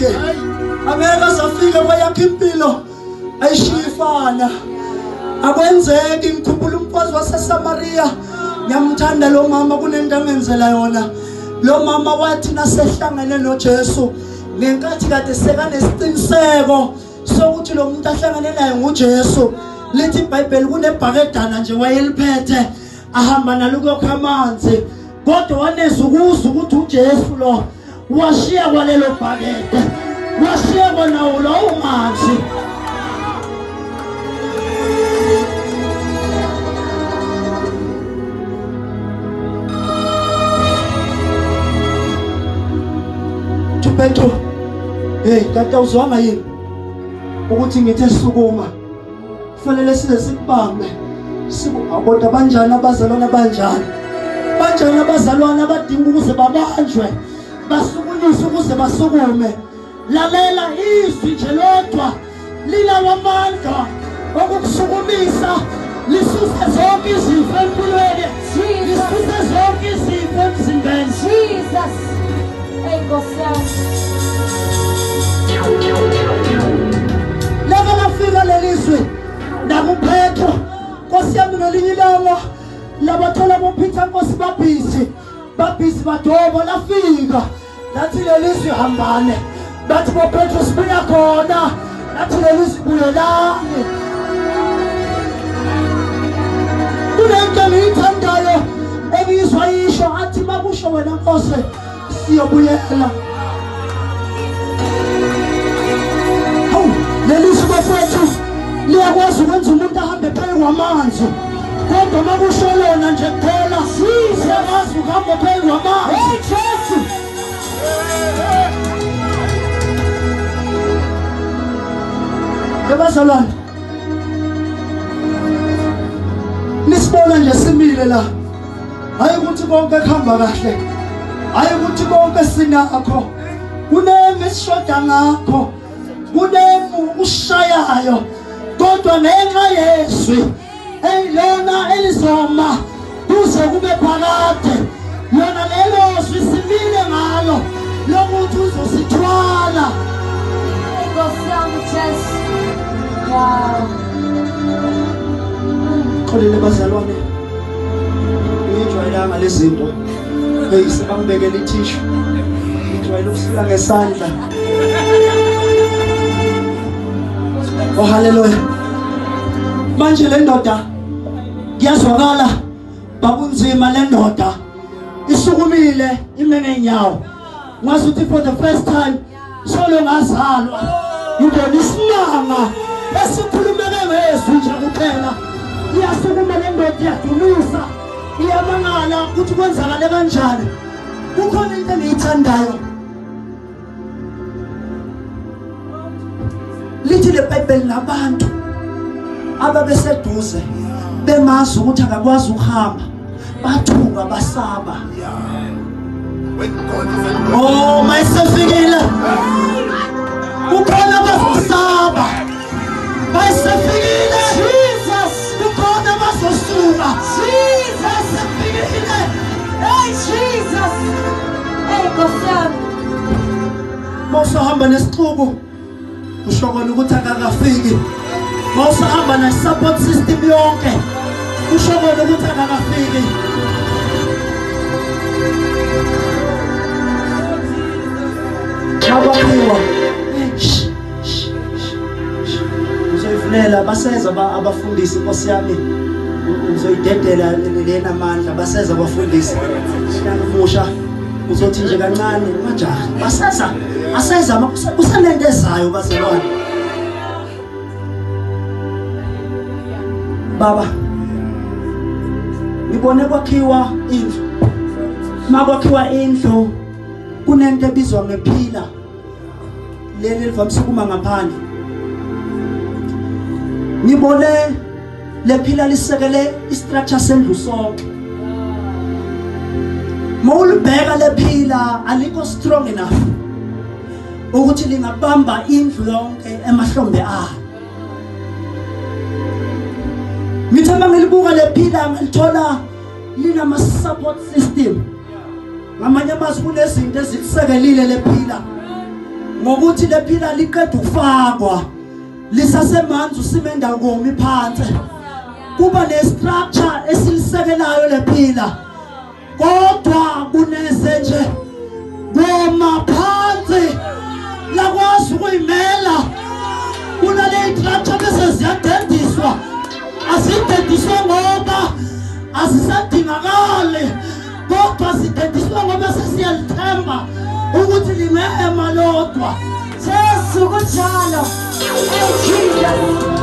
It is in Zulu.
Angeke azafike kweyakho impilo ayishifana. Akwenzeki. Ngikhumbula umfazi waseSamaria, ngiyamthanda lo mama, kunento angenzela yona. Lo mama wathi nasehlangene noJesu ngenkathi kade sekanesiqiniseko sokuthi lo muntu ahlangane naye nguJesu, lithi iBhayibheli kunebhakedana nje wayeliphethe ahamba nalo ukuyokha amanzi, kodwa waneza ukuzwa ukuthi uJesu lo washiya kwalelo bhakede, washiya kwanawo lowo manzi. Petro, hey, kanti awuzwanga yini ukuthi ngithe sukuma, kufanele size sikubambe. Kodwa banjani abazalwana, banjani banjani abazalwana abadinga ukuze babanjwe, basukunyiswe ukuze basukume. Lalela izwi nje lodwa linawo amandla okukusukumisa, lisuse zonke izifo empilweni, lisuse zonke izifo emzimbeni. Jesus. Hey, Nkosi yami. Lake lafika lelizwi nakuPetro, Nkosi yami, ngelinye ilanga labathola boPeter, Nkosi, babhizi babhizi badoba. Lafika lathi lelizwi hambane, bathi boPetro sibuya khona, lathi lelizwi buyelani. Kunento engiyithandayo engiyizwa isho, athi makusho wena Nkosi siyobuyela. Hawu, lelizwi bafowethu liyakwazi ukwenza umuntu ahambe phezu kwamanzi, kodwa makusho lona nje kuphela siyakwazi ukuhamba phezu kwamanzi. Hey Jesu. Ebazalwane, nisibona nje simile la, hayi ukuthi konke kuhamba kahle, hayi ukuthi konke sinakho, kunemi esishoda ngakho, kunemi ukushayayo, kodwa ngenxa yezwi eyilona elizoma kuze kube phakade, lona lelo zwi simile ngalo lokuthi uzosithwala. Hey Nkosi yami Jesu. Wow. Xolile bazalwane, ngijwayelanga lezi zinto. Hey, sebangibekela ithishu, ngijwayele ukusula ngesandla. Oh haleluya. Manje le ndoda kuyazwakala babunzima, le ndoda isukumile ime ngeenyawo, ngazi ukuthi for the first time solo ngazalwa ngibona isimanga esikhulumeke ngezwi nje kuphela. Iyasukuma le ndoda, iyadumisa, iyamangala ukuthi kwenzakale kanjani. Kukhona into engiyithandayo, lithi leBhayibheli nabantu ababeseduze bemazi ukuthi akakwazi ukuhamba, bathuka basaba. Oh, mayisefikile kukhona abazosaba, mayisefikile Jesus, kukhona abazosuka. Jesus. Mayisefikile. Hey Jesus. Hey Nkosi yami. Mawusahamba nesixuku usho kona ukuthi akakafiki, mawusahamba ne-support system yonke usho kona ukuthi akakafiki. Abakiwa uzoyivulela, baseza abafundisi, Nkosi yami, uzoyidedela lena amandla, baseza abafundisi. Musha uzothi nje kancane majaha, baseza aseza, kusanento ezayo bazalwane. Baba, ngibone kwakhiwa indlu, makwakhiwa indlu kunento ebizwa ngephila, leli livamise ukuma ngaphandle. Ngibone lephila lisekele istructure sendlu sonke. Mawulibheka lephila alikho strong enough ukuthi lingabamba indlu yonke emahlombe ayo. Ngithe mangilibuka lephila ngalithola linama support system. Ngamanye amazwi kunezinto ezilisekelile lephila. Ngokuthi lephila liqeda ukufakwa lisasemanzi, usimende akomi phansi, kuba ne-structure esilisekelayo lephila, kodwa kuneze nje koma phansi lakwazi ukuyimela. Kunale structure bese ziyadediswa. Azidediswe ngoba azisadingakali, kodwa zidediswa ngoba sesiyalithemba ukuthi lingema lodwa. Jesu, kunjalo. Hey Jesus.